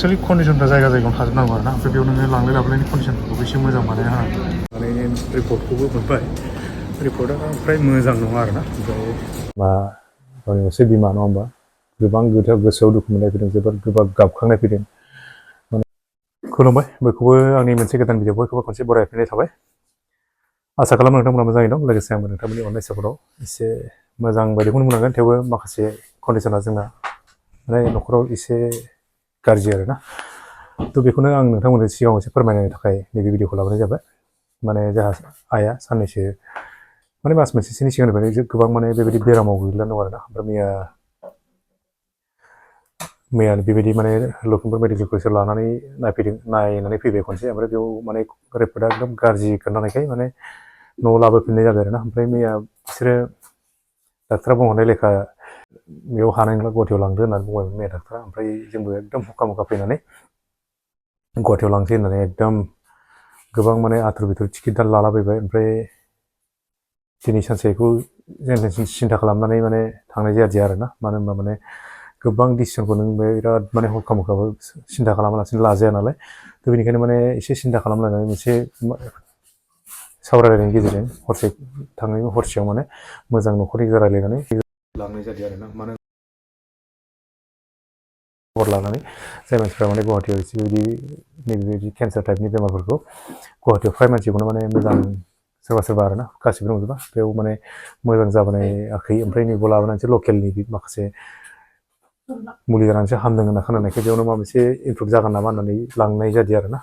actually कन्डिशनफ्रा जायगा जायगायाव थाजोबनांगौ आरोना ओमफ्राय बेयाव नोङो लांलाय लाबोलायनि कन्डिशनफोरखौबो एसे मोजां बानायना होनांगौ माने रिपर्टखौबो मोनबाय रिपर्टआ फ्राय मोजां नङा आरोना ओमफ्राय मा गावनि असे बिमा नङा होमबा गोबां गोसोआव दुखु मोननाय फैदों जोबोद गोबां गाबखांनाय फैदों माने खुलुमबाय बयखौबो आंनि मोनसे गोदान भिडिअ बयखौबो खनसे बरायफिननाय थाबाय आसा खालामो नोंथांमोना मोजाङै दं लोगोसे आंबो नोंथांमोननि अननाय सापर्टआव एसे मोजां बायदिखौनो बुंनांगोन थेवबो माखासे कन्डिशना जोंना माने न'खराव एसे गाज्रि आरोना थ' बेखौनो आं नोंथांमोननि सिगाङाव एसे फोरमायनो थाखाय नैबे भिडिअखौ लाबोनाय जाबाय माने जोंहा आइया साननैसो माने मास मोनसेसोनि सिगांनिफ्रायनो गोबां माने बेबायदि बेरामाव गोग्लैनानै दं आरोना ओमफ्राय मैया बेबायदि माने लखिमपुर मेडिकेल कलेजाव लानानै नायनानै फैबाय खनसे ओमफ्राय बेयाव माने रिपर्टआ एकदम गाज्रि खोन्थानायखाय माने न'आव लाबोफिननाय जाबाय आरोना ओमफ्राय मैया बिसोरो डाक्टारा बुंहरनाय लेखा बेयाव हानाय नंला गुवाहाटियाव लांदो होननानै बुंबाय मैया डाक्टारा ओमफ्राय जोंबो एकदम हुखा मुखा फैनानै गुवाहाटियाव लांसै होननानै एकदम गोबां माने आथुर बिथुर टिकेट लालाबायबाय ओमफ्राय दिनै सानसेखौ जेन सिन्था खालामनानै माने थांनाय जायासै आरोना मानो होनबा माने गोबां डिसिसनखौ नों बिराद माने हुखा मुखाबो सिन्था खालामालासिनो लाजाया नालाय थ' बेनिखायनो माने एसे सिन्था खालामलायनानै मोनसे सावरायलायनायनि गेजेरजों हरसे थांनाय हरसेयाव माने मोजां न'खरनि गेजेराव रायलायनानै लांनाय जादों आरोना मानो खबर लानानै जाय मानसिफ्रा माने गुवाहाटियाव एसेबायदि नैबेबायदि केन्सार टाइपनि बेमारफोरखौ गुवाहाटियाव फ्राय मानसिखौनो माने मोजां सोरबा सोरबा आरोना गासिबो नंजोबा बेयाव माने मोजां जाबोनायाखै ओमफ्राय नैबेयाव लाबोनानैसो लकेलनि माखासे मुलि जानानैसो हामदों होनना खोनानायखाय बेयावनो माबा मोनसे इमप्रुभ जागोन नामा होननानै लांनाय जादों आरोना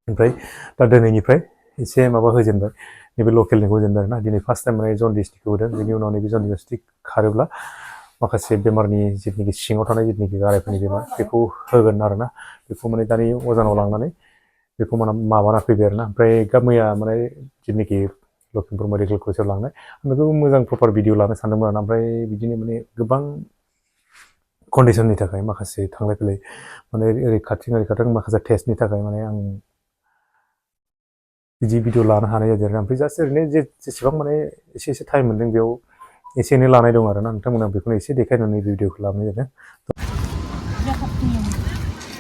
ओमफ्राय दा दिनैनिफ्राय एसे माबा होजेनबाय नैबे लकेलनिखौ होजेनबाय आरोना दिनै फार्स्ट टाइम माने जनडिसनिखौ होदों बेनि उनाव नैबे जनडिसटिक खारोब्ला माखासे बेमारनि जिथुनाखि सिङाव थानाय जिथुनाखि गारायफोरनि बेमार बेखौ होगोन आरोना बेखौ माने दानि अजानाव लांनानै बेखौ माबाना फैबाय आरोना ओमफ्राय मैया माने जिथुनाखि लखिमपुर मेडिकेल कलेजाव लांनाय बेखौ मोजां प्रपार भिडिअ लानो सानदोंमोन आरोना ओमफ्राय बिदिनो माने गोबां कन्डिशननि थाखाय माखासे थांलाय फैलाय माने ओरै खाथिं माखासे टेस्टनि थाखाय माने आं बिदि भिडिअ लानो हानाय जादों आरोना ओमफ्राय जास्ट ओरैनो जेसेबां माने एसे टाइम मोनदों बेयाव एसे एनै लानाय दं आरोना नोंथांमोना बेखौनो एसे देखायनानै भिडिअखौ लाबोनाय जादों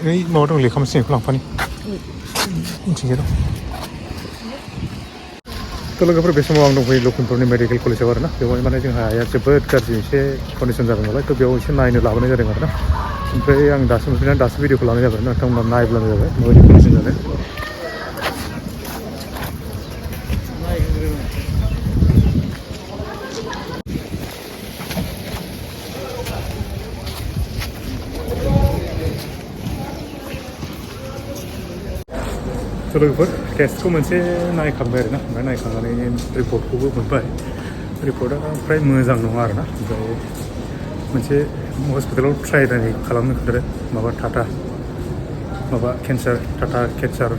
ओइ माबा दं लेखा मोनसे बेखौ लांफानि मिथिंगा दं थ' लोगोफोर बे समाव आं दंफैयो लखिमपुरनि मेडिकेल कलेजाव आरोना बेवहाय माने जोंहा आइया जोबोद गाज्रि एसे कन्डिशन जादों नालाय थ' बेयाव एसे नायनो लाबोनाय जादों आरोना ओमफ्राय आं दासो मोनफैनानै दासो भिडिअखौ लानाय जाबाय नोंथांमोना नायब्लानो जाबाय माबायदि कन्डिशन जादों थ' लोगोफोर टेस्टखौ मोनसे नायखांबाय आरोना ओमफ्राय नायखांनानै रिपर्टखौबो मोनबाय रिपर्टआ फ्राय मोजां नङा आरोना ओमफ्राय मोनसे हस्पिटालाव ट्राइ खालामनो खोन्थादों माबा माबा टाटा केन्सार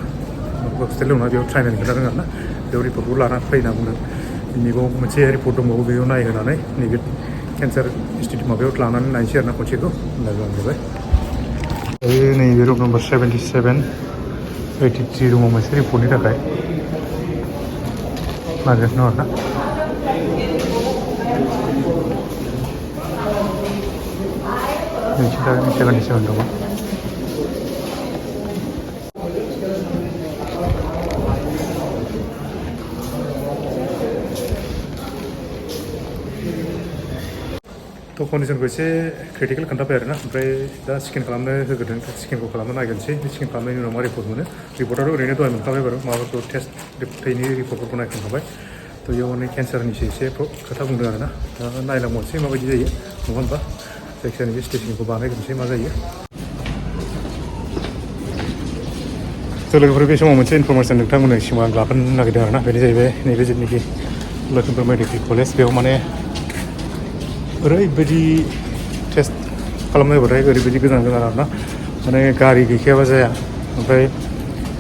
हस्पिटाल दंना बेयाव ट्राइ नायनो खोन्थादों आरोना बेयाव रिपर्टखौ लाना फै होनना बुंदों नैबाव मोनसे रिपर्ट दंबावो बेयाव नायहोनानै नैबे केन्सार इनस्टिटिउट माबायाव लानानै नायनोसै आरोना खनसेखौ होनना बुंबाय नैबे रुम नम्बर 77 83 रुमाव मोनसे रिपर्टनि थाखाय नागिरगासिनो दं आरोना मोनसे दङ थ' कन्डिशनखौ एसे क्रिटिकेल खोन्थाबाय आरोना ओमफ्राय दा स्केन खालामनो होग्रोदों स्केनखौ खालामनो नायगोनसै स्केन खालामनायनि उनाव मा रिपर्ट मोनो रिपर्टआथ' ओरैनो दहाय मोनखाबाय बारु माबाफोरखौ टेस्ट थैनि रिपर्टफोरखौ नायखांखाबाय थ' बेयाव माने केन्सारनिसो एसे खोथा बुंदों आरोना दा नायलांबावनोसै माबायदि जायो नङा होनबा जायखिजाया नैबे स्टेशनखौ बानायग्रोनोसै मा जायो थ' लोगोफोर बे समाव मोनसे इनफरमेसन नोंथांमोननि सिगाङाव आं लाफानो नागिरदों आरोना बेनो जाहैबाय नैबे जिथुनाखि लखिमपुर मेडिकेल कलेज बेयाव माने ओरैबायदि टेस्ट खालामनो होबाथाय ओरैबायदि गोजान आरोना माने गारि गैखायाबा जाया ओमफ्राय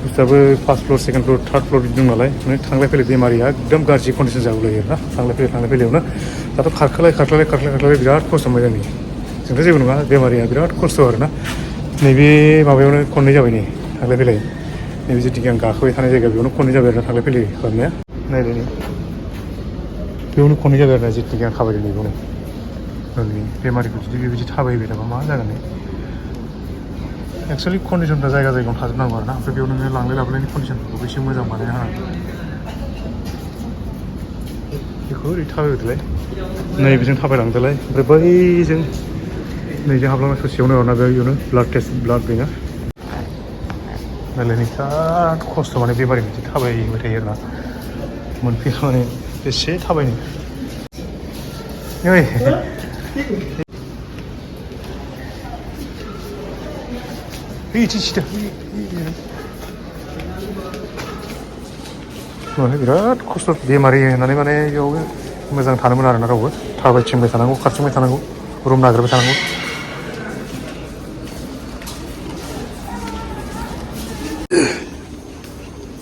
बुस्थुआबो first floor second floor third floor बिदि दं नालाय माने थांलाय फैलाय बेमारिया एकदम गाज्रि कन्डिशन जागुलायो आरोना थांलाय फैलायावनो दाथ' खारखालाय बिराद खस्थ' मोनबाय जोंथ' जेबो नङा बेमारिया बिराद खस्थ' आरोना नैबे माबायावनो खननै जाबाय नै थांलाय फैलाय नैबे जिथुखि आं गाखोबाय थानाय जायगा बेयावनो खननै जाबाय आरोना थांलाय फैलाय खालामनाया नायलाय बेयावनो खननै जाबाय आरोना जिथुखि आं खाबायदों बेयावनो बेमारिखौ जुदि बेबायदि थाबायबाय थाबा मा जागोन एक्चुअली कन्डिसनफ्रा जायगा जायगायाव थाजोबनांगौ आरोना ओमफ्राय बेयाव नोङो लांलाय लाबोलायनि कन्डिसनफोरखौबो एसे मोजां बानायना होनांगौ बेखौ ओरै थाबायदोलाय नैबेजों थाबायलांदोलाय ओमफ्राय बैजों नैजों हाबलांना ससेयावनो आरोना बेयावनो ब्लाड टेस्ट ब्लाड बेङा नायलाय बिराद खस्थ' माने बेमारि मोनसे थाबायबाय थायो आरोना मोनफैया माने बेसे थाबायनो माने बिराद खस्थ' बेमारि होननानै माने बेयाव मोजां थानो मोना आरोना रावबो थाबायथिंबाय थानांगौ खारथिंबाय थानांगौ रुम नागिरबाय थानांगौ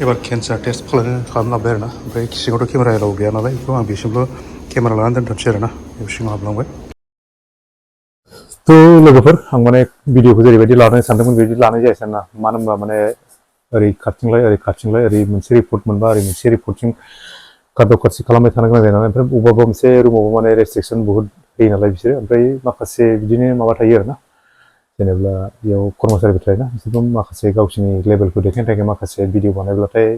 एबार केन्सार टेस्ट खालामनो लाबोबाय आरोना ओमफ्राय सिङावथ' केमेरा एलाउ गैया नालाय बेखौ आं बेसिमल' केमेरा लानानै दोनथ'नोसै आरोना बे सिङाव हाबलांबाय थ' लोगोफोर आं माने भिडिअखौ जेरैबायदि लानो सानदोंमोन बेबायदि लानाय जायासै आरोना मानो होनबा माने ओरै खारथिंलाय ओरै मोनसे रिपर्ट मोनबा ओरै मोनसे रिपर्टजों खारसि खालामबाय थानो गोनां जायो नालाय ओमफ्राय बबेबा मोनसे रुमावबो माने रेस्ट्रिकसन बुहुद होयो नालाय बिसोरो ओमफ्राय माखासे बिदिनो माबा थायो आरोना जेनेबा बेयाव कर्मचारिफोर थायोना बिसोरबो माखासे गावसिनि लेभेलखौ देखायनो थाखाय माखासे भिडिअ बानायब्लाथाय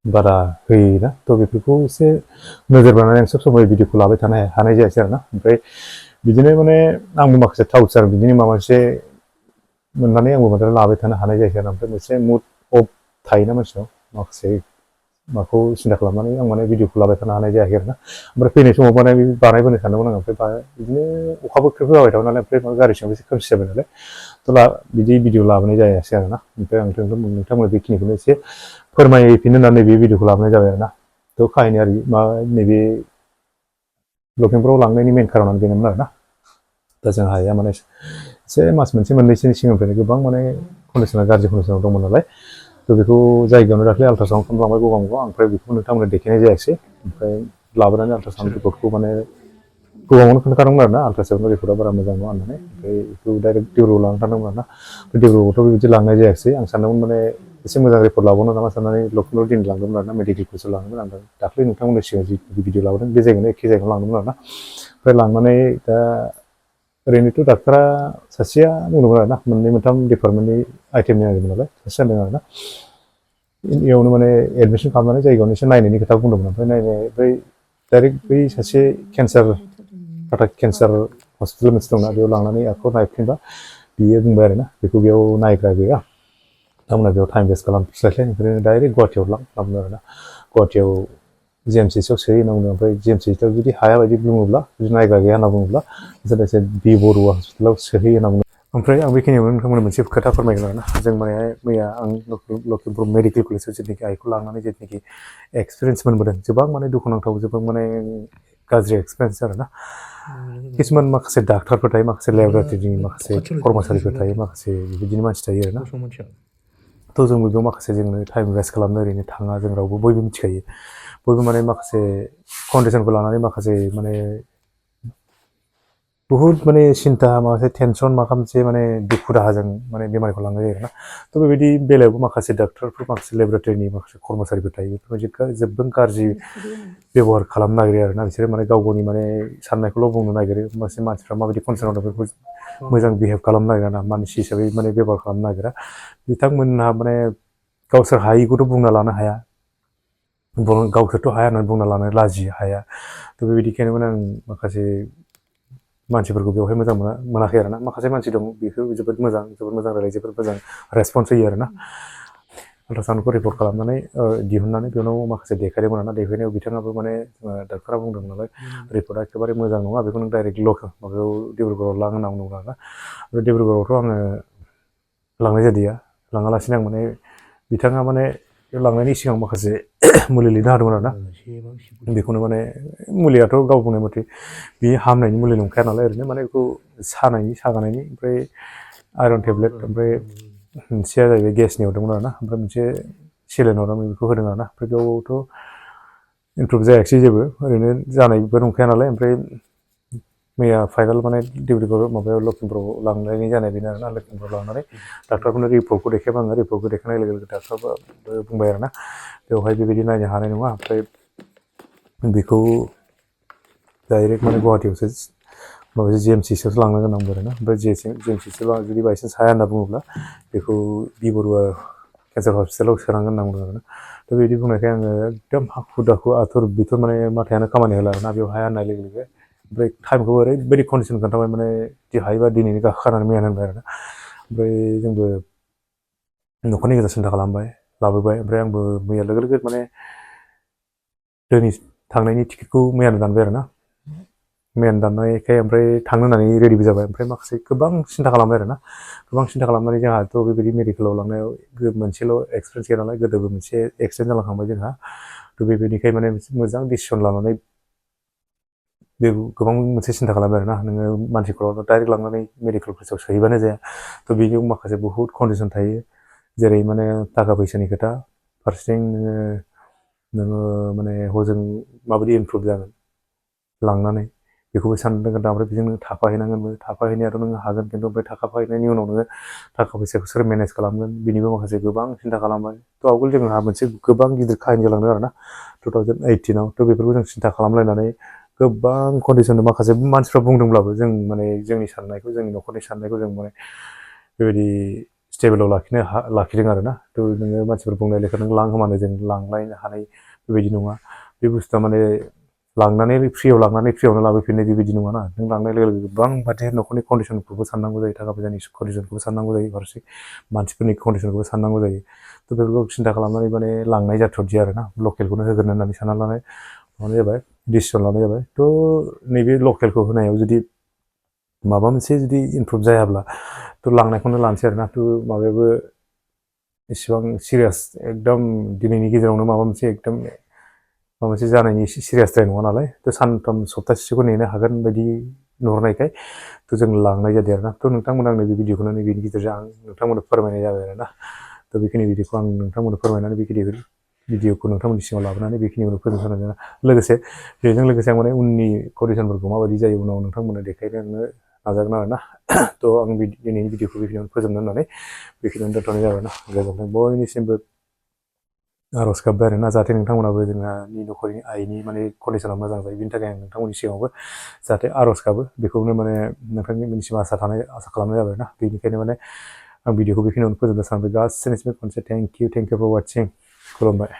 बारा होयोना थ' बेफोरखौ एसे नोजोर बोनानै आं सब समाय भिडिअखौ लाबाय थानो हानाय जायासै आरोना ओमफ्राय बिदिनो माने आंबो माखासे थावसार बिदिनो माबा मोनसे मोननानै आंबो माने लाबाय थानो हानाय जायासै आरो ओमफ्राय मोनसे मुड अफ थायोना मानसिनाव माखासे माखौ सिन्था खालामनानै आं माने भिडिअखौ लाबाय थानो हानाय जायाखै आरोना ओमफ्राय फैनाय समाव माने बानायबोनो सानदोंमोन आं ओमफ्राय बिदिनो अखाबो ख्रेब होबाय थाबाय नालाय ओमफ्राय गारि सिङाव एसे खोमसि जाबाय नालाय थ' बिदि भिडिअ लाबोनाय जायासै आरोना ओमफ्राय आं नोंथांमोन बेखिनिखौनो एसे फोरमायफिननो होननानै नैबे भिडिअखौ लाबोनाय जाबाय आरोना थ' काहिनियारि नैबे लखिमपुराव लांनायनि मेन खारनानो बेनोमोन आरोना दा जों हाया माने एसे मास मोनसे मोननैसोनि सिगांनिफ्रायनो गोबां माने कन्डिसना गाज्रि कन्डिसनाव दंमोन नालाय थ' बेखौ जायगायावनो दाख्लै आल्ट्रासाउन्ड खालामलांबाय गगामुगाव ओमफ्राय बेखौ नोंथांमोननो देखायनाय जायासै ओमफ्राय लाबोनानै आल्ट्रासाउन्ड रिपर्टखौ माने गोबाङावनो खोन्थादोंमोन आरोना आल्ट्रासाउन्ड रिपर्टआ बारा मोजां नङा होननानै ओमफ्राय बेखौ डाइरेक्ट डिब्रुगड़आव लानानै थांदोंमोन आरोना डिब्रुगड़आवथ' बेबायदि लांनाय जायासै आं सानदोंमोन माने एसे मोजां रिपर्ट लाबावनो नामा साननानै लखिमपुराव दिनै लांदोंमोन आरोना मेडिकेलखौसो लांदोंमोन आं दाख्लै नोंथांमोननि सिगाङाव जि भिडिअ लाबोदों बे जायगायावनो एखे जायगायाव लांदोंमोन आरोना ओमफ्राय लांनानै दा ओरैनोथ' डाक्टारा सासेया बुंदोंमोन आरोना मोननै मोनथाम डिपार्टमेन्टनि आइटेमनि नागिरदों नालाय सासे जादों आरोना बेयावनो माने एडमिसन खालामनानै जायगायावनो एसे नायनायनि खोथा बुंदोंमोन ओमफ्राय डाइरेक्ट बै सासे केन्सार हस्पिटाल मोनसे दंना बेयाव लांनानै आखौ नायफिनबा बियो बुंबाय आरोना बेखौ बेयाव नायग्रा गैया बिथांमोना बेयाव टाइम वेस्ट खालामस्लायस्लाय ओंखायनो डाइरेक्ट गुवाहाटियाव लांदों आरोना गुवाहाटियाव जेएमसिएचआव सोयो होनना बुंदों ओमफ्राय जेएमसिएचआव जुदि हाया बायदि बुङोब्ला जुदि नायग्रा गैया होनना बुङोब्ला जायखिजाया बि बरुवा हस्पिटालाव सोहैयो होनना बुंदों ओमफ्राय आं बेखिनियावनो नोंथांमोननो मोनसे खोथा फोरमायगोन आरोना जों माने मैया आं लखिमपुर मेडिकेल कलेजाव जेथुनाखि आइखौ लांनानै जेथुनाखि एक्सपिरियेन्स मोनबोदों गोबां माने दुखुनांथाव गोबां माने गाज्रि एक्सपिरियेन्स आरोना किसुमान माखासे डाक्टारफोर थायो माखासे लेबरेटरिनि माखासे कर्मचारिफोर थायो माखासे बिदिनो मानसि थायो आरोना थ' जोंबो बेयाव माखासे जोंनो टाइम वेस्ट खालामनो ओरैनो थाङा जों रावबो बयबो मिथिखायो बयबो माने माखासे कन्डिसनखौ लानानै माखासे माने बुहुद माने सिन्था माखासे टेनसन माबा मोनसे माने दुखु दाहाजों माने बेमारिखौ लांनाय जायो आरोना थ' बेबायदि बेलायावबो माखासे डाक्टारफोर माखासे लेबरेटरिनि माखासे कर्मचारिफोर थायो बेफोरबायदि जोबोद गाज्रि बेब'हार खालामनो नागिरो आरोना बिसोरो माने गाव गावनि माने साननायखौल' बुंनो नागिरो माखासे मानसिफ्रा माबायदि कन्डिसनाव दं बेखौ मोजां बिहेभ खालामनो नागिरा ना मानसि हिसाबै माने बेब'हार खालामनो नागिरा बिथांमोनहा माने गावसोर हायिखौथ' बुंना लानो हाया गावसोरथ' हाया होननानै बुंना लानो लाजियो हाया थ' बेबायदिखायनो माने आं माखासे मानसिफोरखौ बेवहाय मोजां मोनाखै आरोना माखासे मानसि दं बेखौ जोबोद मोजां रायलायो जोबोद मोजां रेसपन्स होयो आरोना आल्ट्रासाउन्डखौ रिपर्ट खालामनानै दिहुननानै बेयाव माखासे देखायदोंमोन आरोना देखायनायाव बिथाङाबो माने डाक्टारा बुंदों नालाय रिपर्टआ एखेबारे मोजां नङा बेखौ नों डाइरेक्ट माबायाव डिब्रुगड़आव लां होनना बुंदोंमोन आरोना डिब्रुगड़आवथ' आङो लांनाय जादिया लाङालासिनो आं माने बिथाङा माने लांनायनि सिगां माखासे मुलि लिरनो हादोंमोन आरोना बेखौनो माने मुलियाथ' गाव बुंनाय मथे बे हामनायनि मुलि नंखाया नालाय ओरैनो माने बेखौ सागानायनि ओमफ्राय आयरन टेब्लेट ओमफ्राय मोनसेया जाहैबाय गेसनि हरदोंमोन आरोना ओमफ्राय मोनसे सेलेन हरदोंमोन बेखौ होदों आरोना ओमफ्राय बेयावथ' इमप्रुभ जायाखिसै जेबो ओरैनो जानायबो नंखाया नालाय ओमफ्राय मैया फाइनाल माने डिब्रुगड़ माबायाव लखिमपुराव लांनायनि जानाय बेनो आरोना लखिमपुराव लांनानै डाक्टारफोरनो रिपर्टखौ देखायबा आङो रिपर्टखौ देखायनाय लोगो लोगो डाक्टारबो बुंबाय आरोना बेवहाय बेबायदि नायनो हानाय नङा ओमफ्राय बेखौ डाइरेक्ट माने गुवाहाटियावसो माबा जेएमसिसोआवसो लांनो गोनांबो आरोना ओमफ्राय जेएमसिसो जुदि बायसान्स हाया होनना बुङोब्ला बेखौ बिबरुवा केन्सार हस्पिटालाव सोनांगोन होनना बुंदों आरोना थ' बिदि बुंनायखाय आङो एकदम हाखु दाखु आथुर बिथुर माने माथायानो खामानि होला आरोना बेयाव हाया होननाय लोगो लोगो ओमफ्राय टाइमखौ ओरैबायदि कन्डिसन खोन्थाबाय माने हायोबा दिनैनो गाखोखानानै मैयानो होनबाय आरोना ओमफ्राय जोंबो न'खरनि गोजा सिन्था खालामबाय लाबोबाय ओमफ्राय आंबो मैया लोगो लोगो माने दिनै थांनायनि टिकेटखौ मैयानो दानबाय आरोना मैयानो दाननायखाय ओमफ्राय थांनो होननानै रेडिबो जाबाय ओमफ्राय माखासे गोबां सिन्था खालामबाय आरोना गोबां सिन्था खालामनानै जोंहाथ' बेबायदि मेडिकेलाव लांनायाव मोनसेल' एक्सपिरियेन्स गैया नालाय गोदोबो मोनसे एक्सिडेन्ट जालांखांबाय जोंहा थ' बेबायदिखाय माने मोजां डिसिसन लानानै बे गोबां मोनसे सिन्था खालामबाय आरोना नोङो मानसिखौ डाइरेक्ट लांनानै मेडिकेल कलेजाव सोहैबानो जाया थ' बेनि माखासे बहुद कन्डिसन थायो जेरै माने थाखा फैसानि खोथा फारसेथिं नोङो माने हजों माबायदि इमप्रुभ जागोन लांनानै बेखौबो साननांगोन दा ओमफ्राय बेजों थाफाहैनांगोनबो थाफाहैनायाथ' नोङो हागोन खिन्थु ओमफ्राय थाफाहैनायनि उनाव नोङो थाखा फैसाखौ सोर मेनेज खालामगोन बिनिबो माखासे गोबां सिन्था खालामबाय थ' आवगोल जोंहा मोनसे गोबां गिदिर काहिनि जालांदों आरोना 2018आव थ' बेफोरखौ जों सिन्था खालामलायनानै गोबां कन्डिसन माखासे मानसिफ्रा बुंदोंब्लाबो जों माने जोंनि साननायखौ जोंनि न'खरनि साननायखौ जों माने बेबायदि स्टेबोलाव लाखिदों आरोना थ' नोङो मानसिफोर बुंनाय लेखा नों लांहोमानो जों लांलायनो हानाय बेबायदि नङा बे बुस्थुआ माने लांनानै फ्रियाव लांनानै फ्रियावनो लाबोफिननाय बेबायदि नङाना नों लांनाय लोगो लोगो गोबां बादि न'खरनि कन्डिसनखौबो साननांगौ जायो थाखा फैसानि कन्डिसनखौबो साननांगौ जायो फारसे मानसिफोरनि कन्डिसनखौबो साननांगौ जायो थ' बेफोरखौ सिन्था खालामनानै माने लांनाय जाथ'दिया आरोना लकेलखौनो होगोन होननानै सानना लानाय माने जाबाय डिसिसन लानाय जाबाय थ' नैबे लकेलखौ होनायाव जुदि माबा मोनसे जुदि इमप्रुभ जायाब्ला थ' लांनायखौनो लानोसै आरोना थ' माबायाबो इसिबां सिरियास एकदम दिनैनि गेजेरावनो माबा मोनसे एकदम माबा मोनसे जानायनि सिरियासद्राय नङा नालाय थ' सानथाम सप्तासेसोखौ नेनो हागोन बायदि नुहुरनायखाय थ' जों लांनाय जादों आरोना थ' नोंथांमोना आंनो बे भिडिअखौनो नैबेनि गेजेरजों आं नोंथांमोननो फोरमायनाय जाबाय आरोना थ' बेखिनि भिडिअखौ आं नोंथांमोननो फोरमायनानै बेखिनि भिडिअखौ नोंथांमोननि सिगाङाव लाबोनानै बेखिनिखौनो फोजोबस्रांनाय लोगोसे बेजों लोगोसे आं माने उननि कन्डिसनफोरखौ माबायदि जायो उनाव नोंथांमोननो देखायनो नाजागोन आरोना थ' आं दिनैनि भिडिअखौ बेखिनियावनो फोजोबनो होननानै बेखिनियावनो दोनथ'नाय जाबायना गोजोन्थों बयनिसिमबो आर'ज गाबबाय आरोना जाहाथे नोंथांमोनाबो जोंहानि न'खरनि आइनि माने कन्डिसना मोजां जायो बिनि थाखाय आं नोंथांमोननि सिगाङावबो जाहाथे आर'ज गाबो बेखौनो माने नोंथांनिसिम आसा खालामनाय जाबाय ना बेनिखायनो माने आं भिडिअखौ बेखिनियावनो फोजोबनो सानबाय गासैनिसिमबो खनसे थेंक इउ फर वाचिं खुलुमबाय